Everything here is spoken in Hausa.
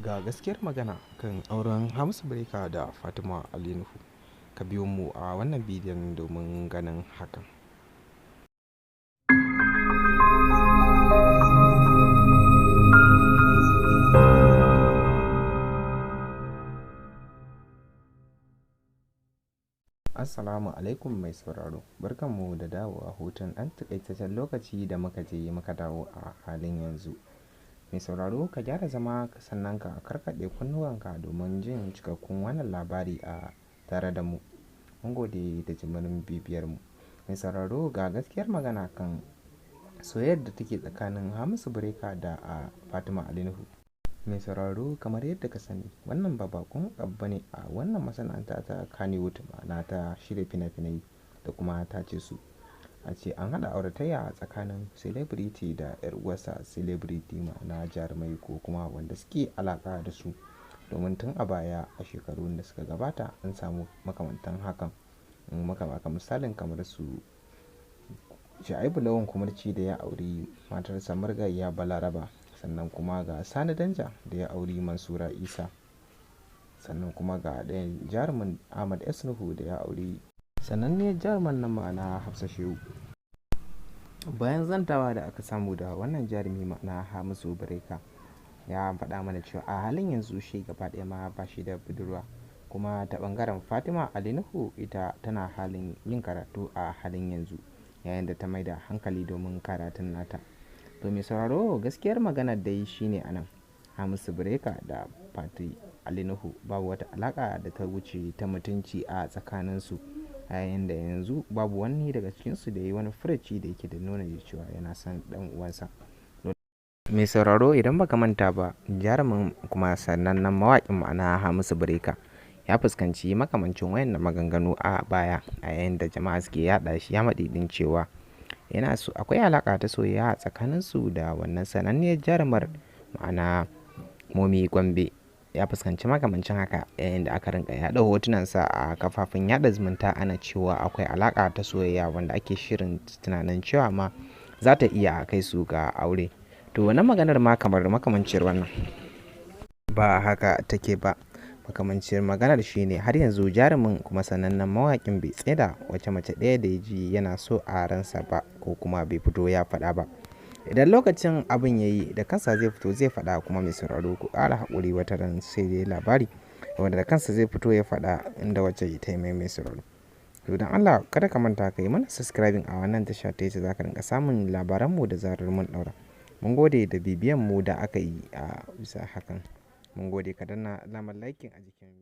Ga gaskiyar magana kan auren Hamisu Breaker da Fatima Ali Nuhu. Ka biyo mu a wannan bidiyon domin ganin hakan. Assalamu alaikum mai sauraro, barkanmu da dawowa hutun ɗan taƙaitaccen lokaci da muka je muka dawo a halin yanzu. Mai sauraro, ka gyara zama sannan ka karkaɗe kunnuwanka domin jin cikakkun wannan labari a tare da mu. Mun gode da jimirin bibiyar mu. Mai sauraro, ga gaskiyar magana kan soyayyar da take tsakanin Hamisu Breaker da a Fatima Ali Nuhu. Mai sauraro, kamar yadda ka sani, wannan ba baƙon abu bane a wannan masana'anta ta Kannywood, ma'ana ta shirya fina-finai da kuma tace su. A ce an haɗa auratayya tsakanin celebrity da 'yar uwarsa celebrity, ma'ana jarumai ko kuma wanda suke alaƙa da su. Domin tun a baya, a shekarun da suka gabata, an samu makamantan hakan. In muka baka misalin kamar su Shu'aibu Lawan Kumurci da ya auri matarsa Marigayya Balaraba, sannan kuma ga Sani Danja da ya auri Mansura Isa, sannan kuma ga ɗayan jarumin Ahmad S. Nuhu da ya auri sananniyar jaruman nan, ma'ana Hafsa Shehu. Bayan zantawa da aka samu da wannan jarumi, ma'ana Hamisu Breaker, ya faɗa mana cewa a halin yanzu shi gaba ɗaya ma ba shi da budurwa. Kuma ta ɓangaren Fatima Ali Nuhu, ita tana halin yin karatu a halin yanzu, yayin da ta mai da hankali domin karatun nata. To mai sauraro, gaskiyar maganar dai shine anan Hamisu Breaker da Fati Ali Nuhu babu wata alaƙa da ta wuce ta mutunci a tsakaninsu, yayin da yanzu babu wani daga cikinsu da ya yi wani furuci da yake da nuna cewa yana son ɗan uwansa. Mai sauraro, idan baka manta ba, jarumin kuma sanannen mawaƙin, ma'ana Hamisu Breaker, ya fuskanci makamancin wayannan maganganu a baya, a yayin da jama'a suke yaɗa shi ya maɗiɗin cewa yana so akwai alaƙa ta soyayya tsakaninsu da wannan sananniyar jarumar, ma'ana Momi Gombe. Ya fuskanci makamancin haka yayin da aka rinka yaɗa hotunansa a kafafen yaɗa zumunta, ana cewa akwai alaƙa ta soyayya wanda ake shirin tunanin cewa ma za ta iya kai su ga aure. To wannan maganar ma kamar makamanciyar wannan ba haka take ba. Makamanciyar maganar shine har yanzu jarumin kuma sanannen mawaƙin bai tsaida wace mace ɗaya da ya ji yana so a ransa ba, ko kuma bai fito ya faɗa ba. Idan lokacin abin ya yi, da kansa zai fito zai faɗa. Kuma mai sauraro, ku ƙara haƙuri, wata ran sai dai labari wanda da kansa zai fito ya faɗa inda wacce ta yi mai. Sauraro, to don Allah kada ka manta ka yi mana subscribing a wannan tasha ta yace za ka rinka samun labaranmu da zarar mun ɗaura. Mun gode da bibiyan mu da aka yi a bisa hakan. Mun gode, ka danna alamar liking a jikin.